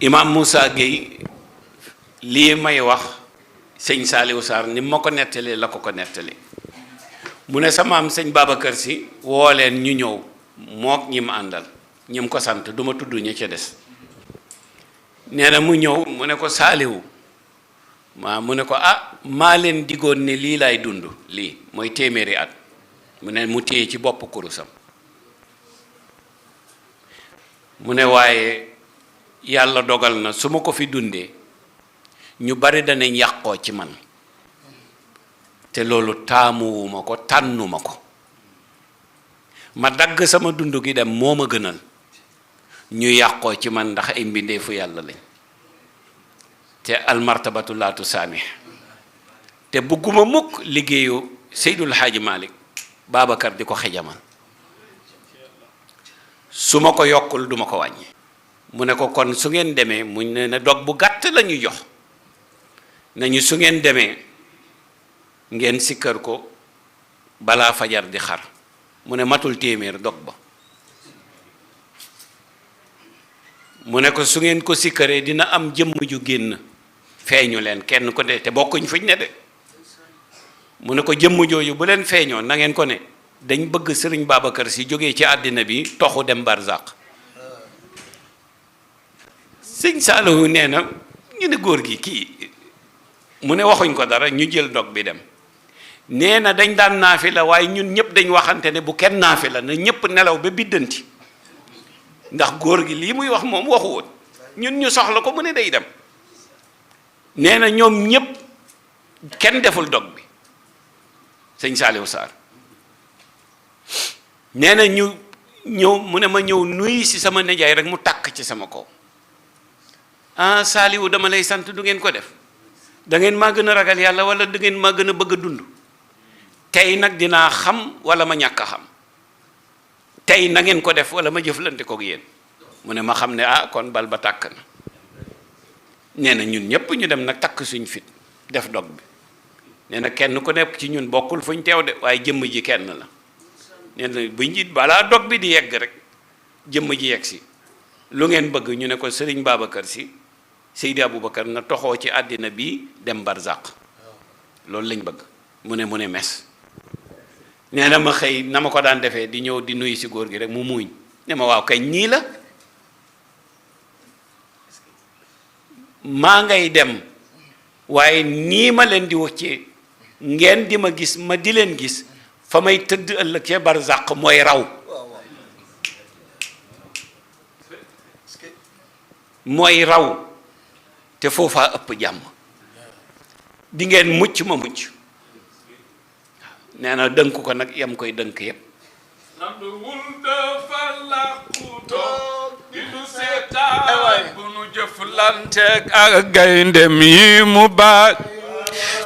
imam Moussa Gueye lii may wax sëñ Saliou Sarr ni ma ko nettalee la ko nettali mu ne sama am sëñ Babacar Si woo leen ñu ñëw mook ñi ma àndal ñi mu ko sant du ma tudd ña ca des nee na mu ñëw mu ne ko Saliou waaw mu ne ko ah maa leen digoon ne lii laay dund lii mooy téeméeri at mu ne mu téye ci bopp kurusam mu ne waaye yàlla dogal na su ma ko fi dundee ñu bari danañ yàqoo ci man te loolu taamuwuma ko tànnuma ko ma dagg sama dund gi dem moo ma gënal ñu yàqoo ci man ndax ay mbindeefu yàlla lañ te almartabatu laa tusaamih te bugguma mukk liggéeyu Seydul Haaji Malick Babacar di ko xejamal su ma ko yokkul duma ko wàññi mu ne ko kon su ngeen demee mu ne dog bu gàtt la ñu jox nañu su ngeen demee ngeen sikkar ko balaa fajar di xar mu ne matul téeméer dog ba mu ne ko su ngeen ko sikkaree dina am jëmm ju génn feeñu leen kenn ko ne te bokkuñ fuñ ne de mu ne ko jëmm jooju bu leen feeñoo na ngeen ko ne dañ bëgg sëriñ Babacar Si jógee ci àddina bi toxu dem barzaq sëñ Saalihu nee na ñu ne góor gi kii mu ne waxuñ ko dara ñu jël dog bi dem nee na dañ daan naafi la waaye ñun ñëpp dañ waxante ne bu kenn naafi la na ñëpp nelaw ba biddanti ndax góor gi lii muy wax moom waxu woon ñun ñu soxla ko mu ne day dem nee na ñoom ñëpp kenn deful dog bi sëñ Saliou Sarr nee na ñu ñëw mu ne ma ñëw nuy si sama nijaay rek mu tàkk ci sama kaw ah Saliou dama lay sant du ngeen ko def da ngeen maa gën a ragal yàlla wala da ngeen maa gën a bëgg a dund tey nag dinaa xam wala ma ñàkk a xam tey na ngeen ko def wala ma jëflante kook yéen mu ne ma xam ne ah kon bal ba tàkk na nee na ñun ñëpp ñu dem nag takk suñ fit def dog bi nee na kenn ku nekk ci ñun bokkul fuñ teew de waaye jëmm ji kenn la nee na bu njiit balaa dog bi di yegg rek jëmm ji yegg si lu ngeen bëgg ñu ne ko sëriñ Babacar Si Seydi Aboubacar na toxoo ci àddina bi dem barzaq loolu lañ bëgg mu ne mes nee na ma xëy na ma ko daan defee di ñëw di nuyu si góor gi rek mu muuñ ne ma waaw kay ñii la maa ngay dem waaye nii ma leen di wax ci ngeen di ma gis ma di leen gis fa may tëdd ëllëg ca barzaq mooy raw mooy raw te foofaa ëpp jàmm di ngeen mucc ma mucc nee na dënk ko nag yam koy dënk yépp nanduwul dafa làquto di du seetaan bu nu jëflanteeg ak gayndem yi mu baat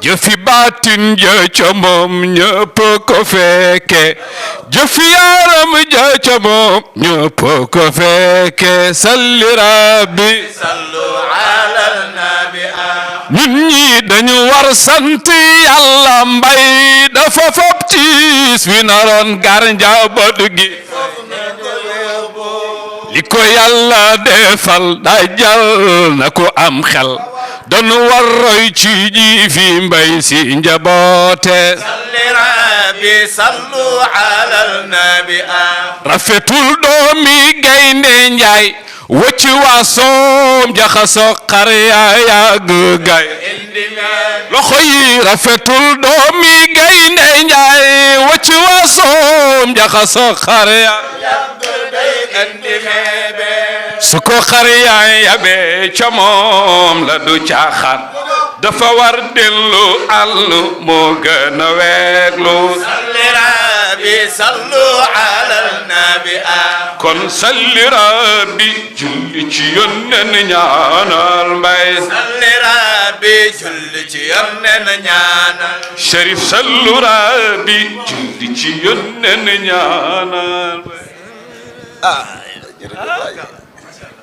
jëfi baatin ja ca moom ñëpp ko fekke jëfi yaaram ja ca moom ñëpp ko fekke salli rabbi sallu ala nabi ñun ñi dañu war sant yàlla mbay dafa fop tiis wi naroon gar njaboot gi li ko yàlla defal dajal na ko am xel doon war roy ci ji fi mbay si njaboote salli rabbi sallu ala nabi rafetul doomi gaynde njaay wëcc waa soom jaxasoo xar yaa yàgg gay loxo yi rafetul doomi gaynde njaay wëcc waa soom jaxasoo xar yaa su ko xar yaa yabe ca moom la du caaxaan dafa war dellu àllu moo gën a weeglu salli rabbi sallu ala nabi kon salli rabbi julli ci yónneen ñaanal mbay salli rabbi julli ci yónneen ñaanal Cherif sallu rabbi julli ci yónneen ñaanal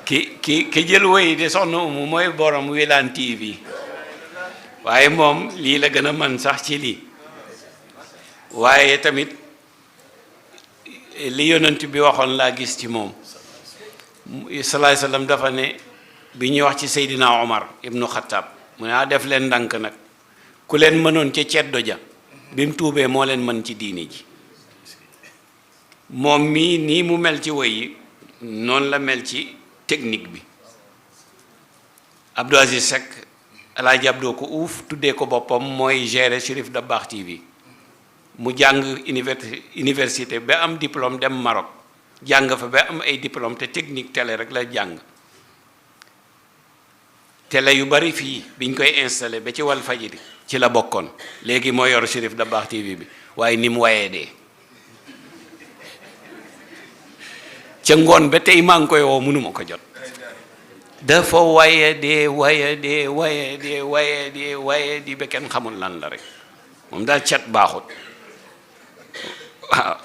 ki jël woy de soxna Umu mooy borom Wilane TV waaye moom lii la gën a mën sax ci lii waaye tamit li yonent bi waxoon laa gis ci moom salaay salaam dafa ne bi ñuy wax ci Seydina Omar ibnu Xattaab mu ne def leen ndànk nag ku leen mënoon ca ceddo ja bi mu tuubee moo leen mën ci diine ji moom mii nii mu mel ci woy yi noonu la mel ci technique bi. Abdou Aziz Seck Alaaji Abdou ko uuf tuddee ko boppam mooy gérer Cherif Dabakh TV mu jàng université ba am diplôme dem Maroc jàng fa ba am ay diplôme te technique télé rek la jàng télé yu bari fii biñ koy installé ba ci Walf Fadjri ci la bokkoon léegi moo yor Cherif Dabakh TV bi waaye ni mu wayee dee ca ngoon ba tey maa ngi koy woo mënuma ko jot dafa waye di ba kenn xamul lan la rek moom daal cat baaxut waaw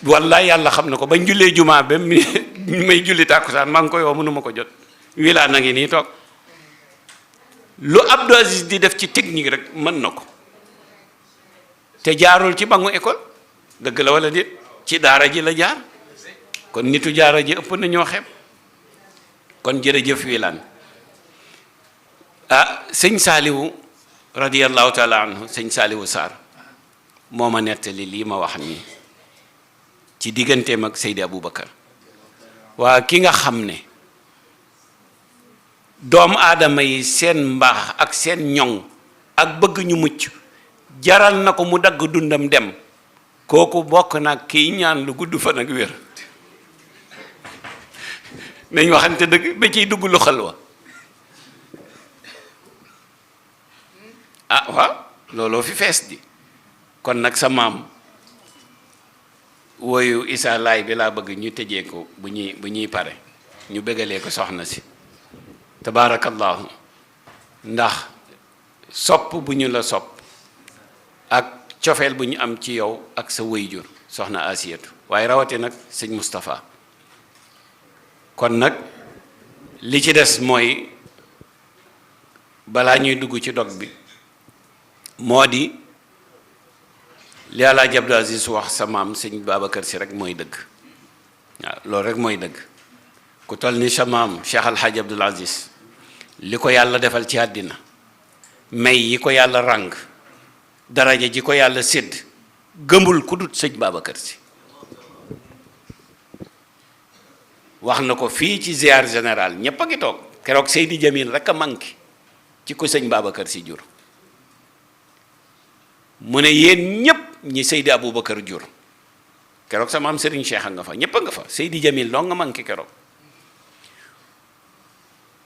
wallaay yàlla xam na ko bañ jullee jumaa ba may julli tàkkusaan maa ngi koy woo mënuma ko jot wilaa na ngi nii toog lu Abdou Aziz di def ci technique rek mën na ko te jaarul ci bangu école dëgg la wala déet ci daara ji la jaar kon nitu jaara ji ëpp na ñoo xeeb kon jërëjëf Wilane sëñ Saaliwu radiyallahu taala anhu sëñ Saaliwu Sarr moo ma nettali lii ma wax nii ci digganteem ak Seydi Aboubacar waa ki nga xam ne doomu aadama yi seen mbaax ak seen ñoŋ ak bëgg ñu mucc jaral na ko mu dagg dundam dem kooku bokk nag kiy ñaan lu gudd fan ak wér nañ waxante dëgg ba ciy dugg lu xalwa waaw looloo fi fees di kon nag sa maam woyu Issa Laay bi laa bëgg ñu tëjee ko bu ñuy pare ñu bëggalee ko soxna si tabaarakallahu ndax sopp bu ñu la sopp ak cofeel bu ñu am ci yow ak sa wayjur soxna Asiyatu waaye rawate nag sëñ Moustapha kon nag li ci des mooy balaa ñuy dugg ci dog bi moo di li Alaaji Abdou Aziz wax sa maam sëñ Babacar Si rek mooy dëgg waaw loolu rek mooy dëgg ku toll ni sa maam Cheikh Alhaji Abdoul Aziz li ko yàlla defal ci àddina may yi ko yàlla ràng daraja ji ko yàlla sédd gëmbul ku dut sëñ Babacar Si wax na ko fii ci ziar général ñépp a ngi toog keroog Seydi Jamil rek a manqué ci ko sëñ Babacar Si jur mu ne yéen ñépp ñi Seydi Aboubacar jur keroog sama am Serigne Cheikh a nga fa ñépp a nga fa Seydi Jamil doo nga manqué keroog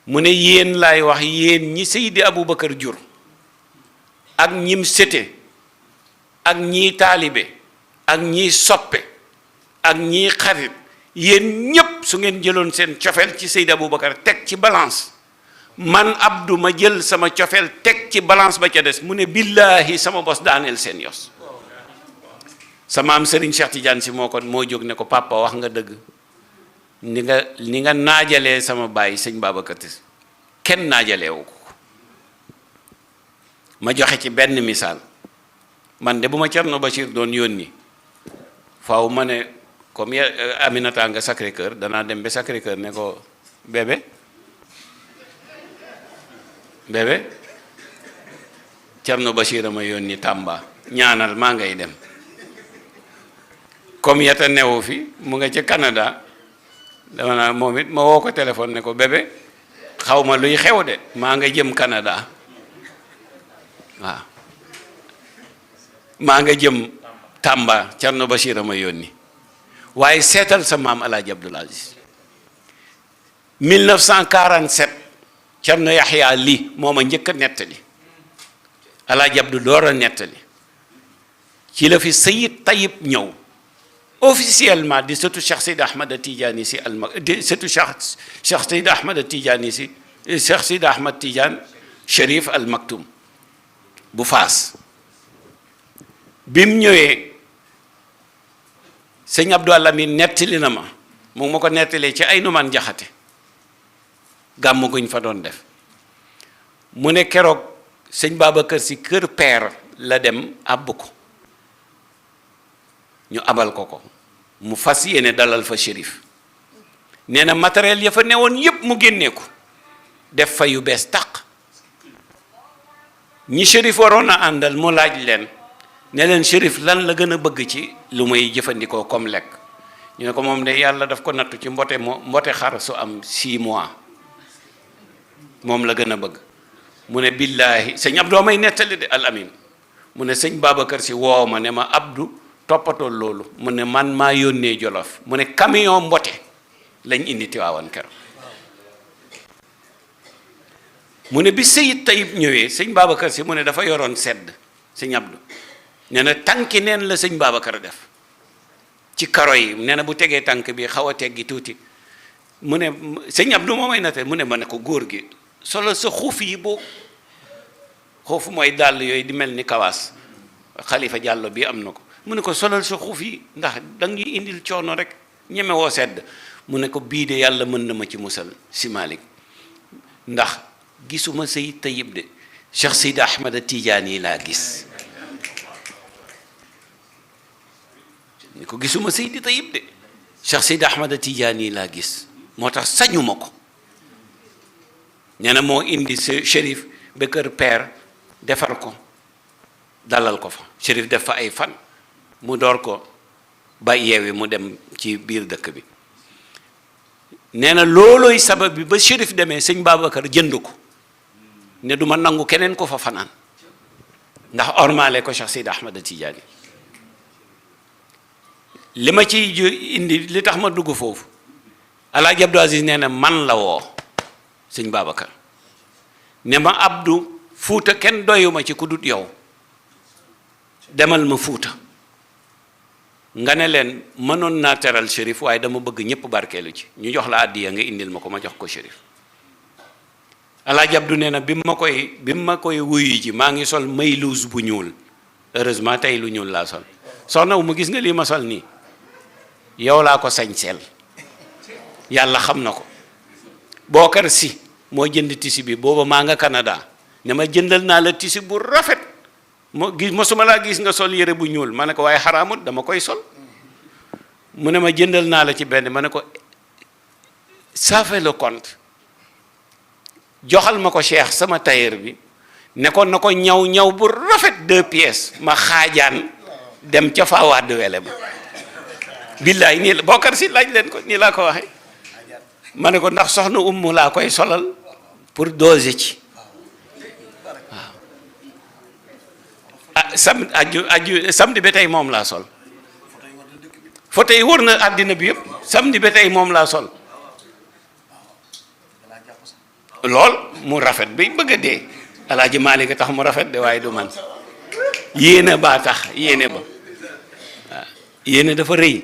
mu ne yéen laay wax yéen ñi Seydi Aboubacar jur ak ñim sete ak ñii taalibe ak ñii soppe ak ñii xarit yéen ñépp su ngeen jëloon seen cofeel ci Seydi Aboubacar teg ci balance man Abdou ma jël sama cofeel teg ci balance ba ca des mu ne billaahi sama bos daaneel seen yos sama am Serigne Cheikh Tidiane si moo jóg ne ko papa wax nga dëgg ni nga naajalee sama baay sëñ Babacar Si kenn naajaleewu ko ma joxe ci benn misaal man de bu ma Thierno Bachir doon yónni faaw ma ne comme Aminata nga Sacré-Cœur danaa dem ba Sacré-Cœur ne ko bébé Thierno Bachir a ma yónni Tamba ñaanal maa ngay dem comme yata newu fi mu nga ca Canada dama naa moom it ma woo ko téléphone ne ko bébé xaw ma luy xew de maa nga jëm Canada waaw maa nga jëm Tamba Thierno Bachir a ma yónni waaye seetal sa maam Alaaji Abdoul Aziz 1947 Thierno Yaxya Li moo ma njëkk a nettali Alaaji Abdou door a nettali ci la fi Sayid Tayib ñëw officiellement di sëtu Cheikh Seydi Ahmad Tidiane si di sëtu Cheikh Seydi Ahmad Tidiane si Cheikh Seydi Ahmad Tidiane Chérif Al Maktoum bu Faas bi mu ñëwee sëñ Abdou Alamine nettali na ma mu ngi ma ko nettalee ci ay numaan jaxate gàmm guñ fa doon def mu ne keroog sëñ Babacar Si kër peer la dem àbb ko ñu abal ko mu fas yéene dalal fa shérif nee na matériel ya fa newoon yépp mu génnee ko def fa yu bees tàq. ñi shérif waroon a àndal mu laaj leen ne leen shérif lan la gën a bëgg ci lu may jëfandikoo comme lekk ñu ne ko moom de yàlla daf ko nattu ci mbote xar su am 6 mois moom la gën a bëgg. mu ne billaahi sëñ Abdou may nettali de al amin mu ne sëñ Babacar si woow ma ne ma Abdou toppatoo loolu mu ne man maa yónnee Jolof mu ne camion mbote lañ indi Tiwaawan keroog. mu ne bi Seyid Tayib ñëwee sëñ Babacar si mu ne dafa yoroon sedd sëñ Abdou nee na tànki neen la sëñ Babacar def ci karo yi nee na bu tegee tànk bi xaw a teggi tuuti mu ne sëñ Abdou moo may natte mu ne ma ne ko góor gi solo sa xuuf yi boo xuuf mooy dàll yooyu di mel ni kawaas Xalifa Jàllo bi am na ko mu ne ko solal sa xuuf yi ndax danga ñuy indil coono rek ñeme woo sedd mu ne ko bii de yàlla mën na ma ci musal si Malick ndax gisuma Seyid Tayib de Cheikh Seydi Ahmad Tidiane yi laa gis ni ko gisuma Seydi Tayib de Cheikh Seydi Ahmad Tidiane yi laa gis moo tax sañuma ko. nee na moo indi shérif ba kër père defar ko dalal ko fa shérif def fa ay fan mu door ko ba yeewi mu dem ci biir dëkk bi. nee na loolooy sabab bi ba shérif demee sëñ Babacar jënd ko ne du ma nangu keneen ko fa fanaan ndax ormaale ko Cheikh Seydi Ahmad Tidiane. li ma ciy indi li tax ma dugg foofu Alaaji Abdou Aziz nee na man la woo sëñ Babacar ne ma Abdou Fuuta kenn doyuma ci ku dut yow demal ma Fuuta nga ne leen mënoon naa teral shérif waaye dama bëgg ñëpp barkeelu ci ñu jox la àddiya nga indil ma ko ma jox ko shérif. Alaaji Abdou nee na bi ma koy wuyu ji maa ngi sol mayluus bu ñuul heureusement tey lu ñuul laa sol soxna wu ma gis nga lii ma sol nii yow laa ko sañseel yàlla xam na ko. Bookar Si moo jënd tisi bi booba maa nga Canada ne ma jëndal naa la tisi bu rafet mosuma laa gis nga sol yére bu ñuul ma ne ko waaye xaraamut dama koy sol mu ne ma jëndal naa la ci benn ma ne ko ça fait le compte joxal ma ko Cheikh sama tailleur bi nekkoon na ko ñaw bu rafet 2 pièces ma xaajaan dem ca faawaat de wele ba billaay nii la Bookar Si laaj leen ko nii laa ko waxee ma ne ko ndax soxna ummu laa koy solal pour doser ci waaw samedi ba tey moom laa sol photo yi wër na àddina bi yëpp samedi ba tey moom laa sol lool mu rafet bi bëgg a dee Alaaji Maalik tax mu rafet de waaye du man yéene baa tax yéene ba waaw yéene dafa rëy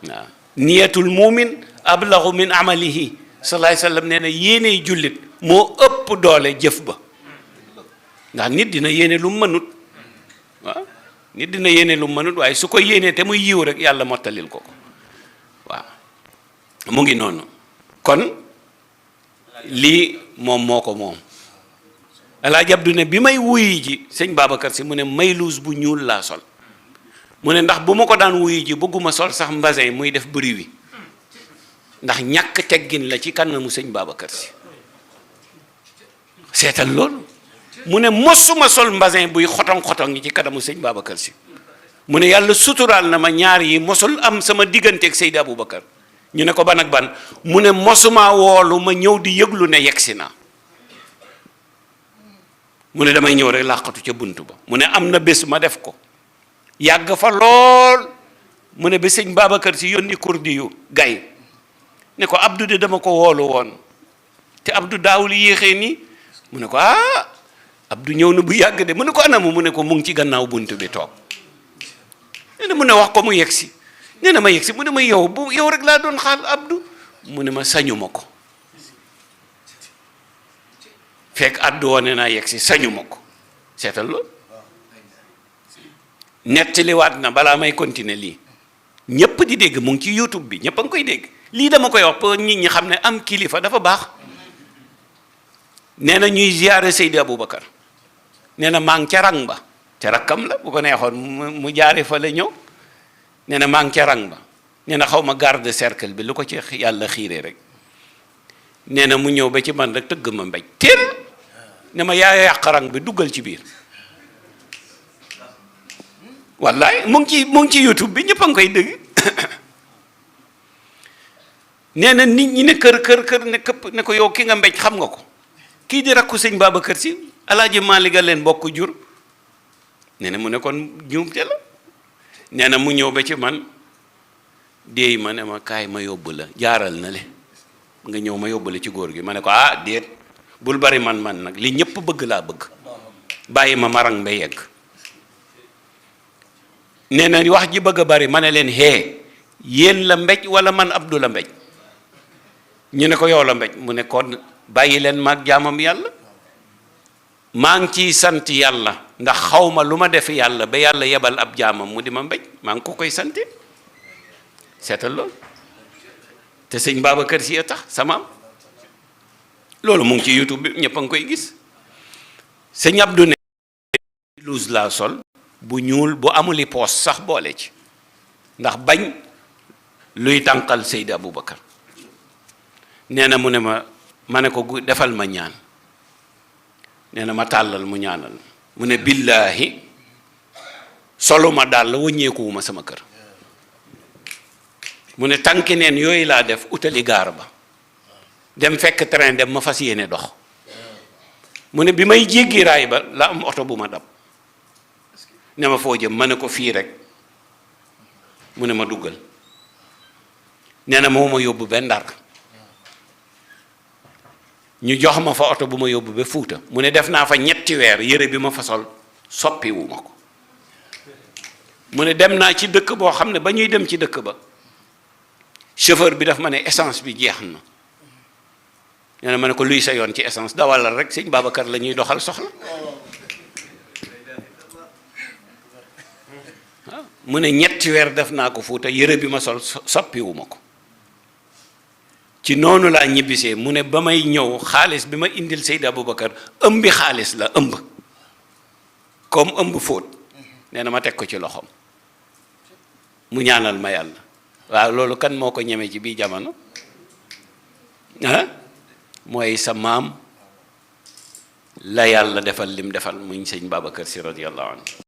waaw niyatul muumin ablagu min amalihi sallallahu alayhi wa sallam nee na yéeney jullit moo ëpp doole jëf ba ndax nit dina yéene lu mu mënut waaw nit dina yéene lu mu mënut waaye su ko yéenee te muy yiw rek yàlla mottalil ko waaw mu ngi noonu kon lii moom moo ko moom. Alaaji Abdu ne bi may wuyi ji sëñ Babacar Si mu ne mayluus bu ñuul laa sol mu ne ndax bu ma ko daan wuyi ji bëgguma sol sax mbasin muy def bruit wi ndax ñàkk teggin la ci kanamu sëñ Babacar Si seetal loolu mu ne mosuma sol mbasin buy xotong-xotong yi ci kanamu sëñ Babacar Si mu ne yàlla suturaal na ma ñaar yi mosul am sama digganteeg Seydi Aboubacar ñu ne ko ban ak ban mu ne mosuma woolu ma ñëw di yëglu ne yegsi naa mu ne damay ñëw rek làqatu ca bunt ba mu ne am na bés ma def ko yàgg fa lool mu ne ba sëñ Babacar Si yónni kurdi yu gay ne ko Abdou de dama ko woolu woon te Abdou daawul yéexee nii mu ne ko Abdou ñëw na bu yàgg de mu ne ko anamu mu ne ko mu ngi ci gannaaw bunt bi toog nee na mu ne wax ko mu yegsi nee na ma yegsi mu ne ma yow rek laa doon xaar Abdou mu ne ma sañu ma ko fekk Abdou wane naa yegsi sañu ma ko seetal loolu nettaliwaat na balaa may continuer lii ñëpp di dégg mu ngi ci YouTube bi ñëpp a ngi koy dégg lii dama koy wax pour nit ñi xam ne am kilifa dafa baax nee na ñuy ziyaare Seydi Aboubacar nee na maa ngi ca rang ba te rakkam la bu ko neexoon mu jaare fa la ñëw nee na maa ngi ca rang ba nee na xaw ma garde cercle bi lu ko ci yàlla xiiree rek nee na mu ñëw ba ci man rek tëgg ma mbéj teel ne ma yaa yàq rang bi duggal ci biir wallaay mu ngi ci YouTube bi ñëpp a ngi koy dégg nee na nit ñi ne kër ne këpp ne ko yow ki nga mbéj xam nga ko kii di rakku sëñ Babacar Si Alaaji Maalik leen bokk jur nee na mu ne kon juumte la nee na mu ñëw ba ci man déey ma ne ma kaay ma yóbbu la jaaral na le nga ñëw ma yóbbu la ci góor gi ma ne ko ah déet bul bari man nag li ñëpp bëgg laa bëgg bàyyi ma marang ba yegg nee na wax ji bëgg a bari ma ne leen hee yéen la mbéj wala man Abdou la mbéj ñu ne ko yow la mbéj mu ne kon bàyyi leen maag jaamam yàlla maa ngi ciy sant yàlla ndax xaw ma lu ma def yàlla ba yàlla yebal ab jaamam mu di ma mbéj maa ngi ko koy sante seetal loolu te sëñ Babacar Si a tax sama am loolu mu ngi ci YouTube bi ñëpp a ngi koy gis sëñ Abdou ne blouse laa sol bu ñuul bu amuli poos sax boole ci ndax bañ luy tànqal Seydi Aboubacar nee na mu ne ma ne ko defal ma ñaan nee na ma tàllal mu ñaanal mu ne billaahi solu ma daal la wëññeekuwuma sama kër mu ne tànki neen yooyu laa def utali gaar ba dem fekk train dem ma fas yéene dox mu ne bi may jéggi raay ba la am oto bu ma dab ne ma foo jëm ma ne ko fii rek mu ne ma duggal nee na moo ma yóbbu ba Ndar ñu jox ma fa oto bu ma yóbbu ba Fuuta mu ne def naa fa 3 weer yére bi ma fa sol soppiwu ma ko mu ne dem naa ci dëkk boo xam ne ba ñuy dem ci dëkk ba chauffeur bi daf ma ne essence bi jeex na nee na ma ne ko luy sa yoon ci essence dawalal rek sëñ Babacar la ñuy doxal soxla mu ne 3 weer def naa ko Fuuta yére bi ma sol soppiwu ma ko ci noonu laa ñibbisee mu ne ba may ñëw xaalis bi ma indil Seydi Aboubacar ëmbi xaalis la ëmb comme ëmb fóot nee na ma teg ko ci loxoom mu ñaanal ma yàlla waaw loolu kan moo ko ñeme ci bii jamono mooy sa maam la yàlla defal lim defal muñ sëñ Babacar Si radiyallahu anhu